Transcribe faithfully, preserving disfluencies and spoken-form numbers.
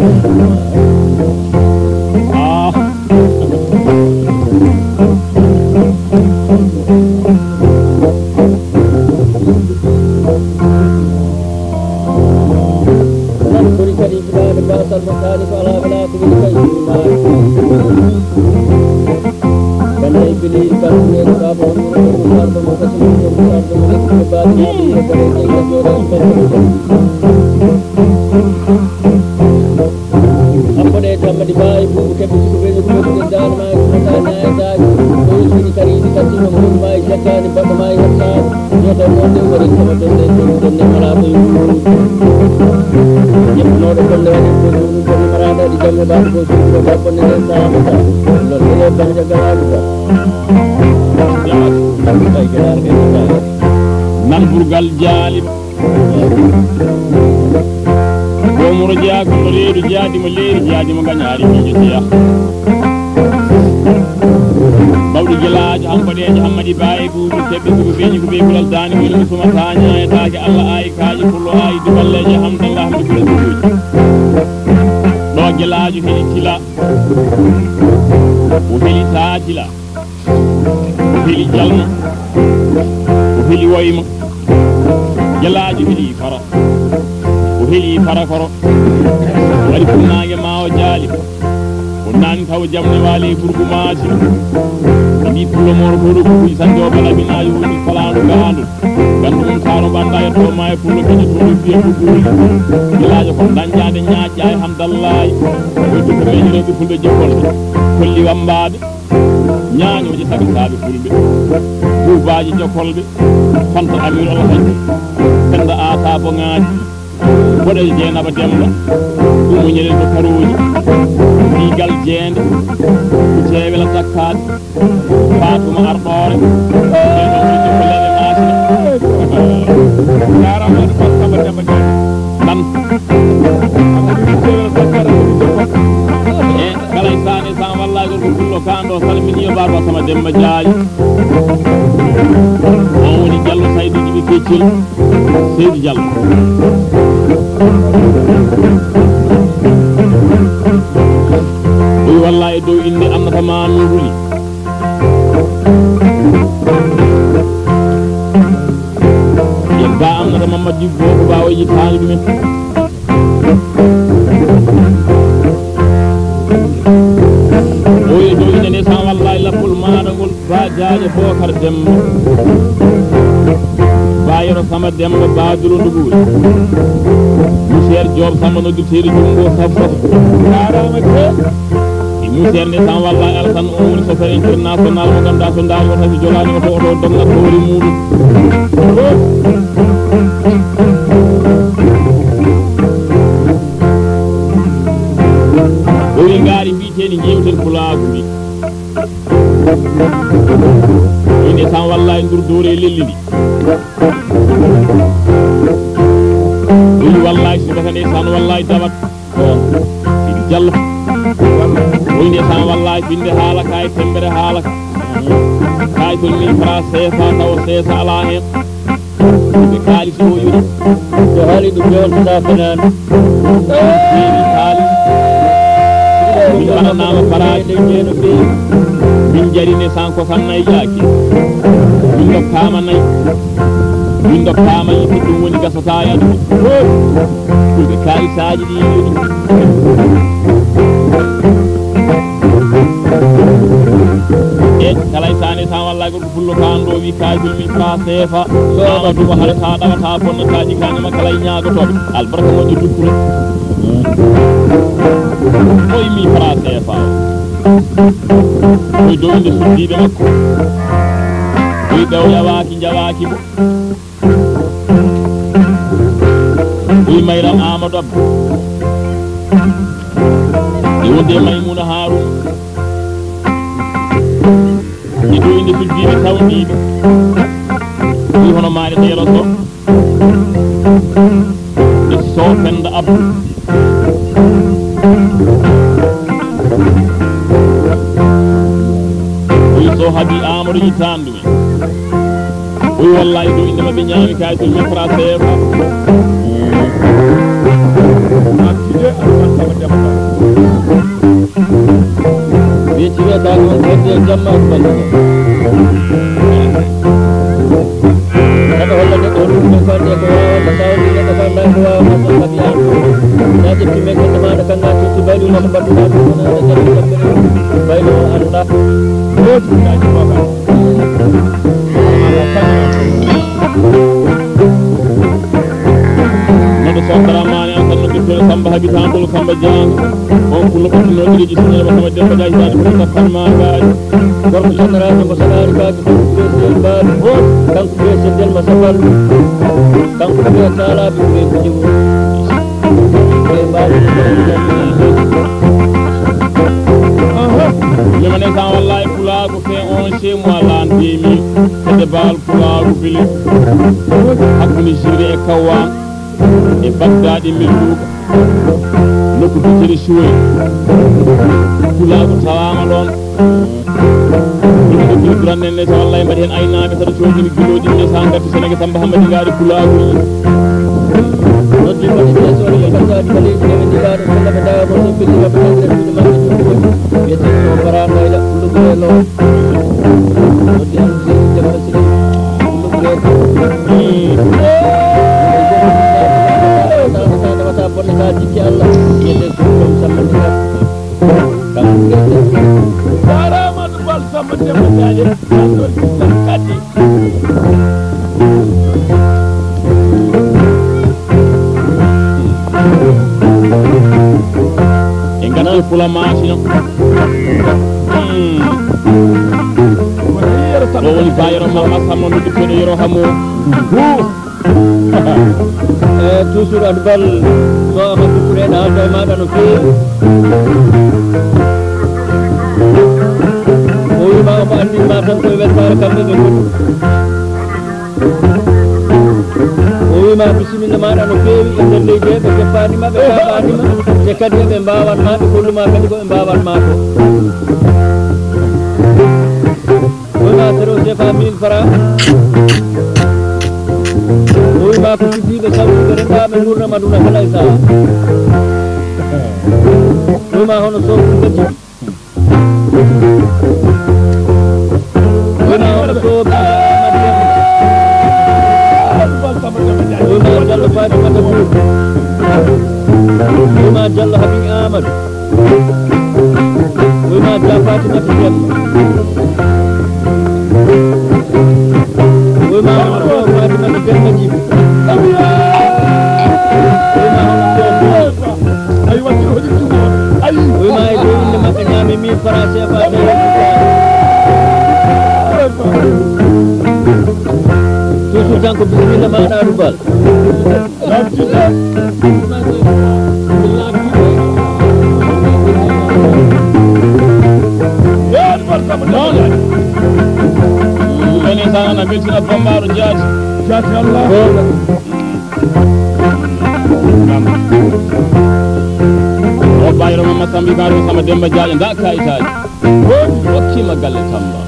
Ah. Nan kuri kadi ibaade baasal mo kaani ko alaa wela ko weli kay maari. Banda e bili kan ko en baabo on ko sardo mo kasi mo sardo mo ko baadi mo ko jeyna jooda. Hamboɗe Hammadi Ba e Buubu Kebbe, suka ɓe ko ɓe daal ma ko ta naaya daal. Ko woni kadi ni kadi no mo ma e jattaani baɗɗo ma e wattaani. Yo taw noon ne woni ko ɗon ɗon ɗon ɗon ne mala ko yimɓe. Yimɓe noɗo ɗon ne woni ko ɗum ɗon ne mala daal di jamme ba ko ɗum ɗon ba ko ne ne sa ma ta. Ɗon ne ban jaga ba. Nan burgal jaalim. Gomoro jeyaa ko reedu jaadi mo leeri jaadi mo gañaari miijo jeyaa. Bawɗi gelaajo Hamboɗeejo Hammadi Ba e Buubu Kebbe sugu beeji ko bee kulal daani woni mo suma taañaayataake Allah aayi kaaƴe pullo aayi duballeeje hamdalla hamdi kulal suguuji. Ɗo gelaajo heli tila. O heli taatila. O heli jalma. O heli wayma. Gelaajo heli fara. O heli fara koro. O waɗi funnaange ma o jaali. O nani taw jamne waali e burgu maasi. Ndi pullo moro ko ɗo kukuy sanjo bala binaajo woni falaano gaando. Gandu mum saaro banda e to ma e pullo kene to ɗo fiya ko ɓuri. Gelaajo ko dañjaade ñaaƴƴa e hamdallaay. Ko to ko meñirooɓe fulɓe jokkolde. Kolli wambaade. Ñaañooji sabi saabe fulɓe. Buubaaji jokolɓe. Fanta Amiru Alhaji. Penda Aata Boŋaaji. Boɗel Jeenaba Demba. Ɗum o ñelel to karooji. Diigal jeende. Ceewela takkaade. Faatuma Arɗoore. Ceeɗo woni jokolleeɓe maasina. Jaaraama Amadou Ba Samba Demba Diagne. Nan. Amadou Ceewela takkaade. E kala e saane san wallaahi gorko pullo kaan ɗo salmini yo baaba sama Demba Jaajo. On woni Jallo Saydu Jibi Keccel Seydi Jallo. Ɗum wallaahi dow innde annata ma min ruli. Yen ba annata Mamadi Bobo Bawo yitaani ɗumen. Oye dow ina ne san wallaahi lappol maaɗa ngol ba jaaƴe Bookar Demba. Ba Yero Sama Demba ba Dulo Nduguuri. Monsieur Diop Samba noddirteeɗo junngo saf saf. Jaaraama de. E Museer nde tan wallaahi Alasan on woni chauffeur international mo ngannduɗaa so ndaari oto so jolaani oto oto dogna hoore muuɗum. O wi ngaari mbiyeteeni njeewten pulaagu ndi. O wi nde tan wallaahi ndur doore lelli ndi. O wi wallaahi subaka nde tan wallaahi dawat. Sidi Diallo. Woni ndeysaan wallaahi binde haala kaay tembere haala ka. Kaay tol mille francs C F A taw seesa alaa heen. Ɓe kaalis o yoni. Yo haali ɗum yewtata fenaani. Ɓeewi kaalis. Min mbaɗanaama baraaji. Min njari ndeysaan ko tan nayi yaaki. Min ndokkaama nayi. Min ndokkaama yiɗde ɗum woni gasata yaade. Fulɓe kaalisaaji ɗi yiɗi ɗum. E kala e saane tan wallaahi gorko pullo ka anndo wi kaajol mille francs C F A. Sooma ɗum hara ta ɗawa ta bonna ta jikaani ma kala e ñaagotooɓe. Albarka moƴƴo dukkure. Oy mille francs C F A. Oy dow inde suddiiɓe makko. Oy ɗo yawaaki njawaaki mo. Wi Mayram Amadou Abdou. Ɗi wonde Maymuna Haruna. Ɗi ɗo inde suddiiɓe tawndiiɓe. Wi hono maaɗe ɗeero so. Ɗi so Penda Abdou. Wi so habi Amadou Yitandu. Wi wallaahi ɗo inde maɓɓe ñaami kaay ɗum min français ko. Artide Alassane Samba Demba. Tawi on heddi e jamma ko balluɗo. Neɗɗo holla neɗɗo hollude ko andi ko waawata sawdi, neɗɗo ko anda ko waawata so tawi an. Sa ƴetti men golle maɗa kan nati si bayli mo ko battuɗa ɗum wona ala jam jabbere. Bayli o anda. Woodi ko dañi ko kan. Neɗɗo so daramaani an tan noddirtee Samba Habi Tandol Samba Diagne. On ko loɓɓitino ɗiɗi sinno ba Samba Demba Diagne tan ko sakkan ma ngaari. Gorko jandaraajo ko salaari kaake kanko Bresel Baali. Kanko Bresel Delma Sabal. Kanko ɓe kaalaaɓe ɓe ko jiwo. Ɓe mbaali ko jandaraajo. Aha. Yemane sa wallahi pulaagu. Fait on chez moi l'an deux mille, c'est des balles pour la Roubili. Hakkunde Jiri e Kawwa e Bagdad e Melluka. Nokku Bitiri Suway. Pulaagu tawaama ɗoon. Ɗum ko Jiri Duran en ne, so wallahi mbaɗi heen aynaaɓe, saɗa coodini gilooji ne, so ngarti Senege Samba Hammadi ngaari pulaagu. Noddi mbaɗi ɓe so wallahi Bagdad baleeji ne, ɓe ndigaa ɗo, so ɓe ndawa mo, so ɓe ndigaa ɓe nder suudu maɓɓe, ɗum ko wiyetee ko Bara Ngayla, Pullo Gurelo. Noddi am Seydi Demba Sile, Pullo Gurelo. Wata, wata, wata bonne ka jikki Allah. Wiyetee ko ɗum Samba Ndiaye. Kam wiyetee. Jaaraama Amadou Bal Samba Demba Diagne. Kam ɗo jikki kadi. En ngarti Pula Maasina. Hmm. Ɗo woni ba Yero Mama Samma, mi ɗum koɗo Yero Hamo. Eh, toujours Adou Bal, so Amadou Touré na haalda e maɗa no feewi. O wima omo anndin ma tan koye weltaare kamɓe ɓe ngoni. O wima bisimilla maɗa no feewi e nder leydi he, ɓe keppanima, ɓe kaɓanima, te kadi eɓe mbawanma, ɓe golluma kadi koɓe mbawanma ko. Wona zéro sefa mille francs. O wima ko suddiɓe sawtuɓe renɗaɓe gurdam aduna kala e saha. O wima hono soɓe kadi. Wona hono soɓe. O wima Diallo Fatimata Bour. O wima Diallo Habib Amadou. Wima Dia Fatimata Diallo. Wima hono Fatimata Diallo Djiby. Wima hono Sow. Ayi, watti ko hoɗi ɗum. Ayi. Wima e dow inde makko ñaami mille francs C F A. Toujours tan ko bisimilla maɗa Amadou Bal. Mawɗo. Mene tan ana beltina Bambaro Diaty. Diaty Allah. O Bayro Mama Sambi Garo Sama Demba Diagne nda kayitaji. Hokkima galle Tamba.